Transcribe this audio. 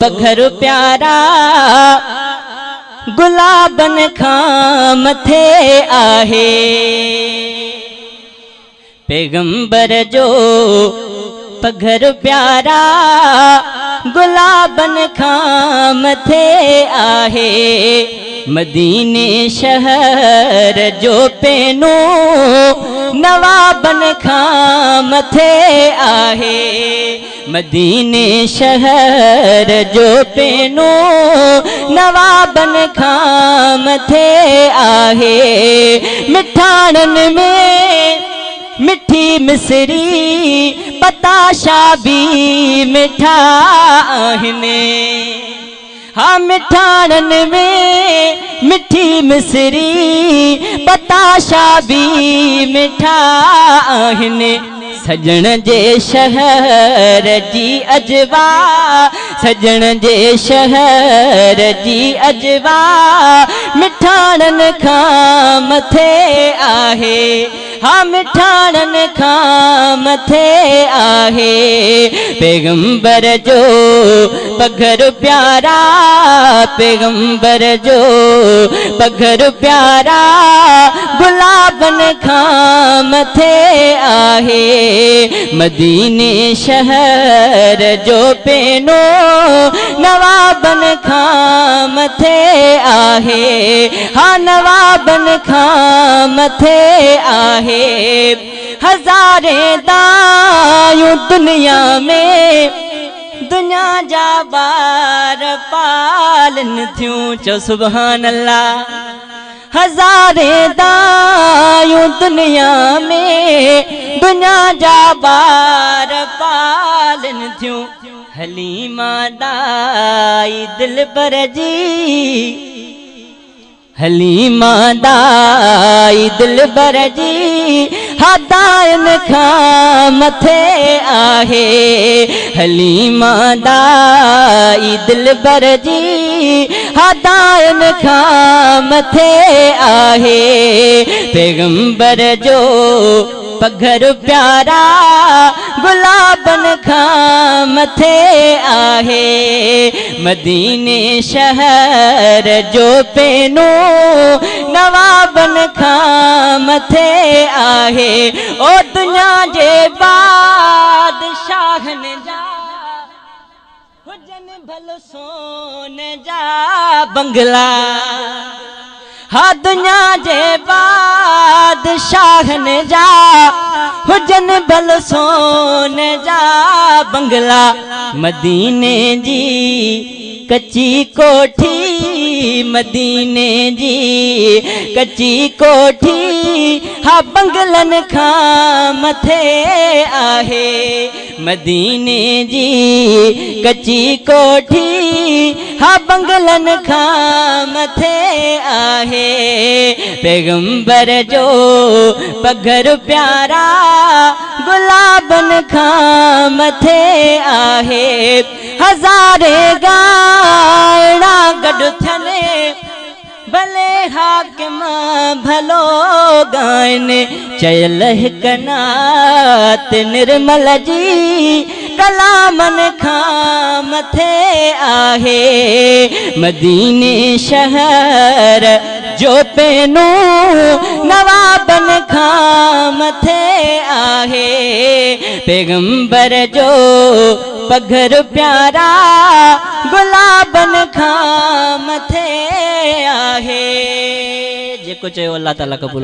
پگهر پيارا گلابن کان مٿي آهي. پيغمبر جو پگهر پيارا گلابن کان مٿي آهي. مديني شهر جو پينو نوابن کان مٿي آهي. مديني شهر جو پينو نوابن کان مٿي آهي. مٺاڻن ۾ مٺي مصري پتاشا به مٺا آهن. ها مٺاڻن ۾ مٺي مصري پتاشا به مٺا آهن. سڄڻ جي شهر جي اجوا، سڄڻ جي شهر جي اجوا مٺاڻن کان مٿي آهي. ها مٺاڻن کان مٿي آهي. پيغمبر جو پگهر پيارا، پيغمبر جو پگهر پيارا گلابن کان مٿي آهي. مديني شهر جو پينو نوابن کان مٿي آهي. ها نوابن کان مٿي آهي. هزارين دايون دنيا ۾ دنيا جا ٻار پالن ٿيون. چئو سبحان الله. هزارين دايون دنيا ۾ دنيا جا ٻار پالن ٿيون. حليما دائي دلبر جي، حليما دائي دلبر جي ها دائن کان مٿي آهي. حليما دائي دلبر جي ها دائن کان مٿي آهي. پيغمبر جو پگهر پيارا گلابن کان مٿي آهي. مديني شهر جو پينو نوابن کان مٿي آهي. او دنيا جي بادشاهن جا هجن ڀل سون جا بنگلا، ها دنيا جي بادشاهن جا هجن ڀل سون جا بنگلا، مديني جي ڪچي ڪوٺي، مديني جي ڪچي ڪوٺي ها بنگلن کان مٿي آهي. مديني جي ڪچي ڪوٺي ها بنگلن کان مٿي آهي. پيغمبر جو پگهر پيارا گلابن کان مٿي آهي. هزارين ڳائڻا گڏ ٿين ڀلي حاڪم ڀلو ڳائن، چيل هڪ نعت نرمل جي ڪلامن کان مٿي آهي. مديني شهر جو پينو نوابن کان مٿي آهي. پيغمبر جو پگهر پيارا گلابن کان مٿي آهي. جيڪو چيو الله تعالي قبول.